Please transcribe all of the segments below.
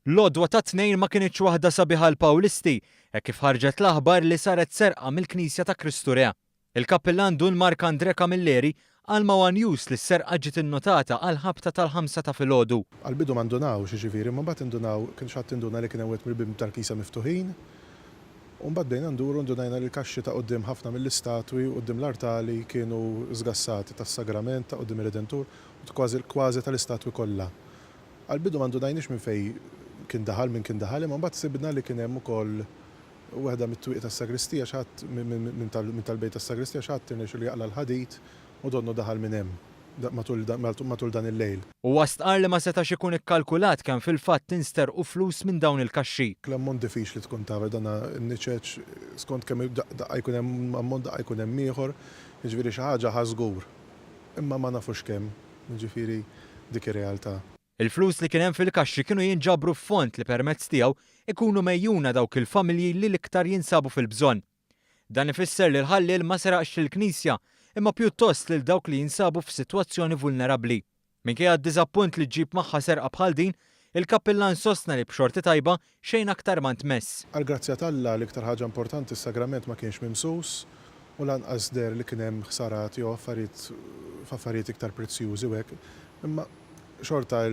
L-għodwa tat-Tnejn ma kinitx waħda sabiħa għall-Pawlisti hekk kif ħarġet l-aħbar li saret serqa mill-Knisja ta' Kristu Re. Il-Kappillan Dun Marc André Camilleri qal ma' one News li s-serqa ġiet innotata għall-ħabta tal-ħamsa ta' filgħodu. Għall-bidu ma ndunawx, jiġifieri, imma mbagħad indunaw, kien xi ħadd induna li kien hemm wieħed mill-bibien tal-knisja miftuħin. U mbagħad bdejna nduru u ndunajna li l-kaxxi ta' quddiem ħafna mill-istatwi u quddiem l-artali kienu żgassati, tas-Sagrament, ta' quddiem ir-Redentur, u kważi kważi tal-istatwi kollha. Għall-bidu ma ndunajniex minn fejn kien daħal, min kien daħal, imma mbagħad sibna li kien hemm ukoll waħda mit-twieqi tas-sagristija, xi ħadd minn tal-bejt tas-sagristija, xi ħadd irnexxielu jaqla' l-ħadid u donnu daħal minn hemm matul matul dan il-lejl. Huwa stqarr li ma setax ikun ikkalkulat kemm fil-fatt insterqu flus minn dawn il-kaxxi. L-ammont diffiċli tkun taf, dan in-niċeċ skont kemm daqqa jkun hemm ammont daqqa jkun hemm ieħor, jiġifieri xi ħaġa ħa żgur. Imma ma nafux kemm, jiġifieri dik ir-realtà. Il-flus li kien hemm fil-kaxxi kienu jinġabru f'fond li permezz tiegħu ikunu megħjuna dawk il-familji li l-iktar jinsabu fil-bżonn. Dan ifisser li l-ħalliel ma seraqx lill-Knisja, imma pjuttost lil dawk li jinsabu f'sitwazzjoni vulnerabbli. Minkejja d-diżappunt li ġġib magħha serqa bħal din, il-kappillan sostna li b'xorti tajba xejn aktar ma ntmess. Għall-grazzja t'Alla, l-iktar ħaġa importanti s-sagrament ma kienx mimsus u lanqas deher li kien hemm ħsarat jew affarijiet f'affarijiet iktar prezzjużi u hekk. Imma xorta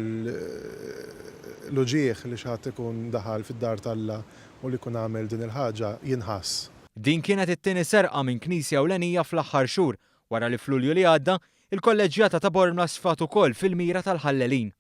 l-uġigħ li xi ħadd ikun daħal fid-dar t'Alla u li jkun għamel din il-ħaġa jinħass. Din kienet it-tieni serqa minn knisja ewlenija fl-aħħar xhur, wara li f'Lulju li għadda, il-Kolleġġjata ta' Bormla sfat ukoll fil-mira tal-ħallelin.